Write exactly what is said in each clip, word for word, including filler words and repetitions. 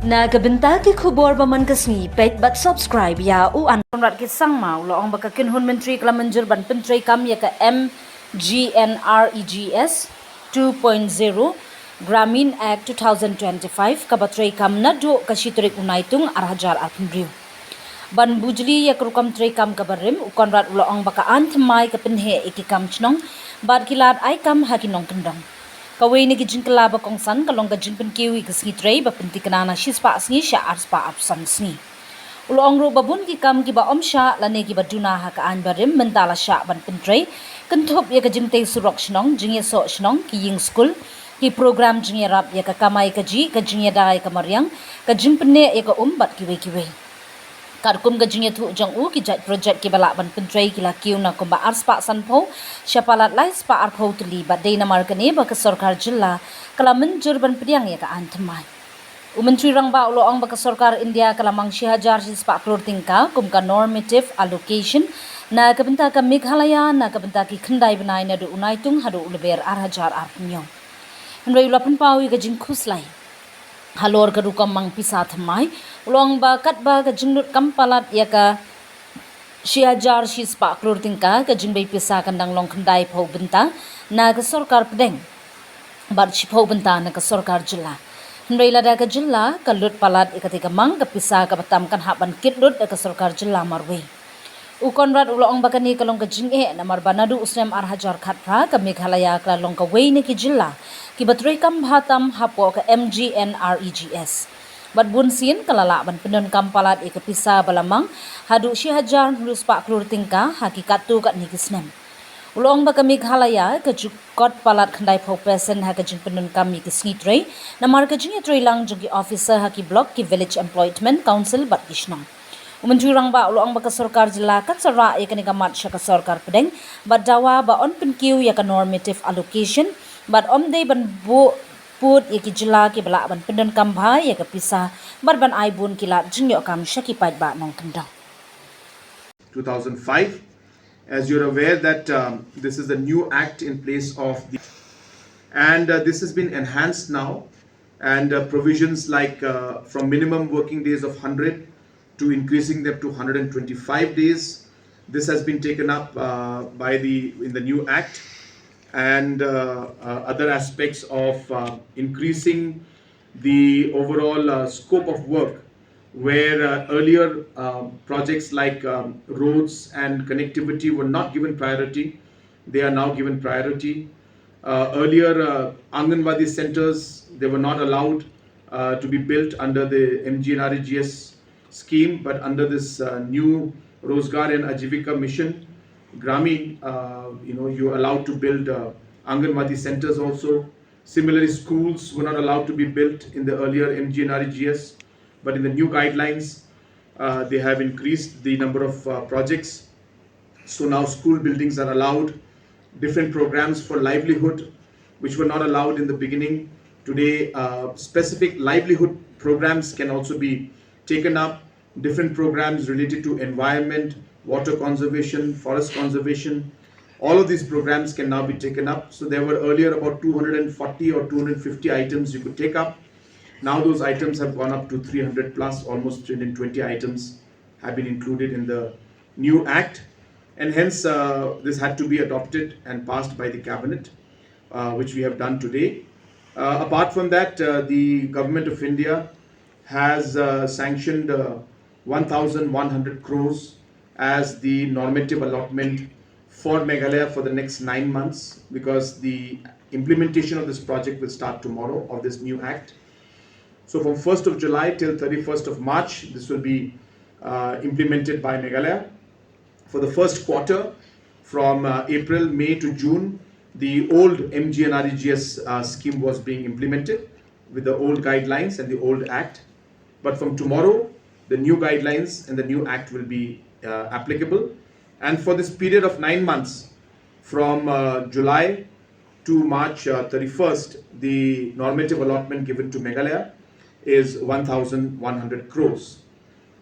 Na ka bynta ki khubor ba man ka sngi, peit bad subscribe ïa u An. Conrad K Sangma u la ong ba ka kynhun myntri ka la mynjur ban pyntreikam ïa ka M G N R E G S two point zero Gramin Act two thousand twenty-five kaba treikam naduh ka shi tarik u Naitung ar hajar arphew hynriew. Ban bujli ïa ka rukom treikam kaba rim, u Conrad u la ong ba ka aiñ thymmai ka pynheh ïa ki kam shnong bad ki lad ai kam ha ki nongkyndong. Kawei na ki jingkylla ba kongsan ka long ka jingpynkiew ïa ka sngi trei ba pyntikna na shispah sngi sha arspah arphew san sngi. U la ong ruh ba bun ki kam kiba ym shah lane kiba duna ha ka aiñ barim mynta la shah ban pyntrei, kynthup ïa ka jingtei surok shnong, jingïasoh shnong, ki ïing skul, ki program jingïarap ïa ka kamai kajih, ka jingïada ïa ka mariang, ka jingpynneh ïa ka um bad kiwei kiwei. Katkum ka jingïathuh jong u, ki jait projek kiba lah ban pyntrei ki la kiew na kumba arspah sanphew sha palat laispah arphew tylli, bad dei namar kane ba ka sorkar jylla ka la mynjur ban pdiang ïa ka aiñ thymmai. U Myntri Rangbah u la ong ba ka sorkar India ka la mang shi hajar shispah klur tyngka kum ka normative allocation na ka bynta ka Meghalaya na ka bynta ki khyndai bnai naduh u Naitung haduh u Lber ar hajar arphew hynñiew. Hynrei u la pynpaw ïa ka jingkhuslai halor ka rukom mang pisa thymmai, u la ong ba katba ka jinglut kam palat ïa ka shi hajar shispah klur tyngka, ka jingbei pisa kan dang long khyndaiphew bynta na ka sorkar pdeng bad shiphew bynta na ka sorkar jylla. Hynrei lada ka jylla ka lut palat ïa katei ka mang, ka pisa kaba tam kan hap ban kit lut da ka sorkar jylla marwei. U Conrad u la ong ba kane ka long ka jingeh namar ba naduh u snem ar hajar khatphra ka Meghalaya ka la long kawei na ki jylla kiba treikam bha tam hapoh ka M G N R E G S. Bad bun sien ka la lah ban pyndonkam palat ïa ka pisa ba la mang haduh shi hajar hynriew spah klur tyngka ha ki katto katne ki snem. U la ong ba ka Meghalaya ka ju kot palat khyndaiphew percent ha ka jingpyndonkam ïa ki sngi trei namar ka jingïatreilang jong ki officer ha ki block, ki village employment council bad ki shnong. U Myntri Rangbah u la ong ba ka sorkar jylla kan sa rah ïa kane ka mat sha ka sorkar pdeng bad dawa ba yn pynkiew ïa ka normative allocation bad ym dei ban buh pud ïa ki jylla kiba lah ban pyndonkam bha ïa ka pisa bad ban ai bun ki lad jingïoh kam sha ki paidbah nongkyndong. two thousand five. As you're aware that, um, this is the new act in place of the, and, uh, this has been enhanced now, and, uh, provisions like, uh, from minimum working days of hundred to increasing them to hundred and twenty-five days. This has been taken up, uh, by the, in the new act, and, uh, uh, other aspects of, uh, increasing the overall, uh, scope of work, where, uh, earlier, uh, projects like, um, roads and connectivity were not given priority, they are now given priority. Uh, earlier, uh, Anganwadi centers, they were not allowed, uh, to be built under the M G N R E G S scheme, but under this, uh, new Rozgar and Ajivika Mission, Gramin, uh, you know, you're allowed to build, uh, Anganwadi centers also. Similarly, schools were not allowed to be built in the earlier M G N R E G S, but in the new guidelines, uh, they have increased the number of, uh, projects. So now school buildings are allowed, different programs for livelihood, which were not allowed in the beginning. Today, uh, specific livelihood programs can also be taken up, different programs related to environment, water conservation, forest conservation. All of these programs can now be taken up. So there were earlier about two hundred forty or two hundred fifty items you could take up. Now those items have gone up to three hundred plus, almost three hundred twenty items have been included in the new act, and hence, uh, this had to be adopted and passed by the cabinet, uh, which we have done today. Uh, apart from that, uh, the Government of India has, uh, sanctioned, uh, one thousand one hundred crores as the normative allotment for Meghalaya for the next nine months, because the implementation of this project will start tomorrow, of this new act. So from first of July till thirty-first of March, this will be, uh, implemented by Meghalaya. For the first quarter, from, uh, April, May to June, the old M G N R E G S, uh, scheme was being implemented with the old guidelines and the old act. But from tomorrow, the new guidelines and the new act will be, uh, applicable. And for this period of nine months, from, uh, July to March, uh, thirty-first, the normative allotment given to Meghalaya is one thousand one hundred crores.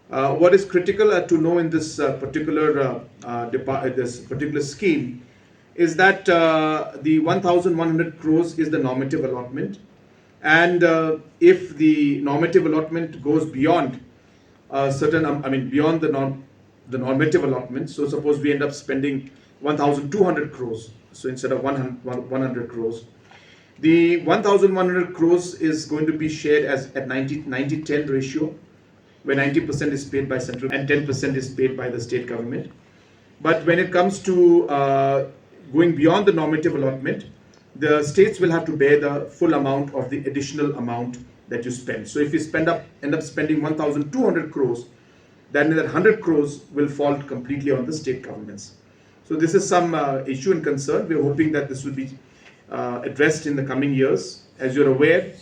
Uh, what is critical, uh, to know in this, uh, particular, uh, uh, depa-, uh, this particular scheme is that, uh, the one thousand one hundred crores is the normative allotment. And uh, if the normative allotment goes beyond a certain, um, I mean, beyond the norm, the normative allotment, so suppose we end up spending one thousand two hundred crores, so instead of one hundred, one hundred crores, the one thousand one hundred crores is going to be shared as at ninety, ninety ten ratio, where ninety percent is paid by central and ten percent is paid by the state government. But when it comes to uh, going beyond the normative allotment, the states will have to bear the full amount of the additional amount that you spend. So if you spend up, end up spending one thousand two hundred crores, then that hundred crores will fall completely on the state governments. So this is some uh, issue and concern. We're hoping that this will be uh, addressed in the coming years. As you're aware,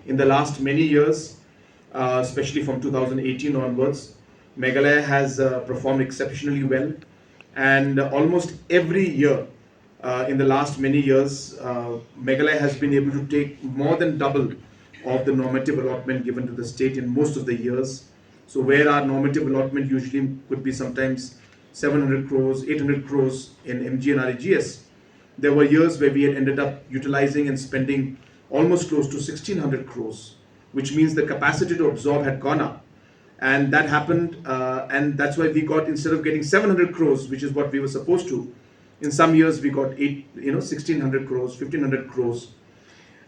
in the last many years, uh, especially from two thousand eighteen onwards, Meghalaya has uh, performed exceptionally well, and almost every year uh, in the last many years, uh, Meghalaya has been able to take more than double of the normative allotment given to the state in most of the years. So where our normative allotment usually could be sometimes seven hundred crores, eight hundred crores in M G and R A G S, there were years where we had ended up utilizing and spending almost close to sixteen hundred crores, which means the capacity to absorb had gone up. And that happened, uh, and that's why we got, instead of getting seven hundred crores, which is what we were supposed to, in some years we got eight, you know, sixteen hundred crores, fifteen hundred crores,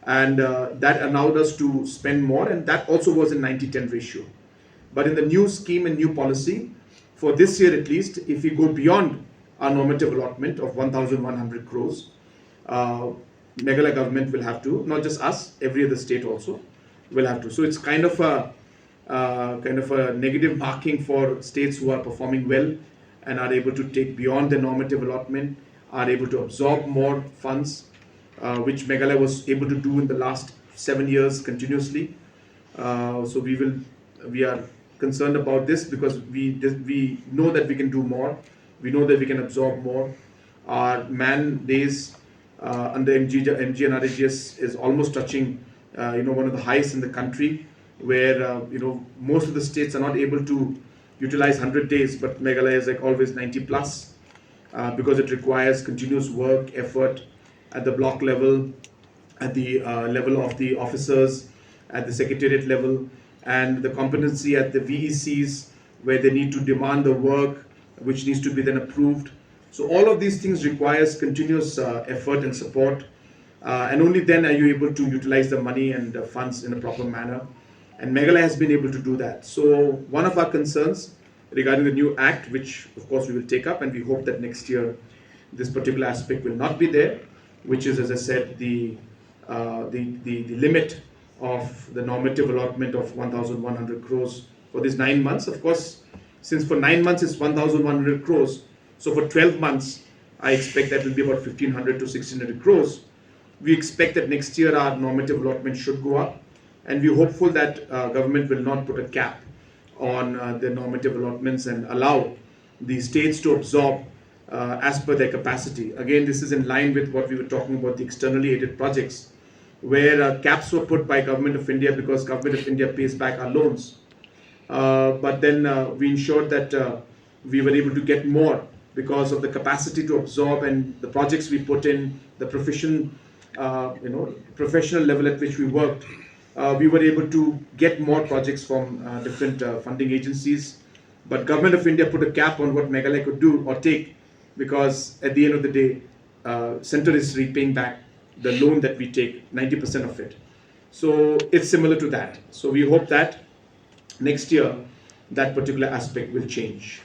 and uh, that allowed us to spend more, and that also was in ninety ten ratio. But in the new scheme and new policy, for this year at least, if we go beyond our normative allotment of one thousand one hundred crores, uh, Meghalaya government will have to, not just us, every other state also will have to. So it's kind of a uh, kind of a negative marking for states who are performing well and are able to take beyond the normative allotment, are able to absorb more funds, uh, which Meghalaya was able to do in the last seven years continuously. Uh, so we will, we are concerned about this because we we know that we can do more. We know that we can absorb more. Our man days uh, under M G, M G and R A G S is almost touching, uh, you know, one of the highest in the country, where uh, you know, most of the states are not able to utilize hundred days, but Meghalaya is like always ninety plus uh, because it requires continuous work, effort at the block level, at the uh, level of the officers, at the secretariat level, and the competency at the V E Cs, where they need to demand the work which needs to be then approved. So all of these things requires continuous uh, effort and support, uh, and only then are you able to utilize the money and the funds in a proper manner. And Meghalaya has been able to do that. So one of our concerns regarding the new act, which of course we will take up, and we hope that next year this particular aspect will not be there, which is, as I said, the uh, the, the the limit of the normative allotment of one thousand one hundred crores for these nine months. Of course, since for nine months it's one thousand one hundred crores, so for twelve months, I expect that will be about fifteen hundred to sixteen hundred crores. We expect that next year our normative allotment should go up, and we're hopeful that uh, government will not put a cap on uh, the normative allotments and allow the states to absorb uh, as per their capacity. Again, this is in line with what we were talking about, the externally aided projects, where uh, caps were put by Government of India because Government of India pays back our loans. Uh, but then uh, we ensured that uh, we were able to get more because of the capacity to absorb and the projects we put in, the profession, uh, you know, professional level at which we worked. Uh, we were able to get more projects from uh, different uh, funding agencies. But Government of India put a cap on what Meghalaya could do or take, because at the end of the day, uh, Centre is repaying back the loan that we take, ninety percent of it. So it's similar to that. So we hope that next year, that particular aspect will change.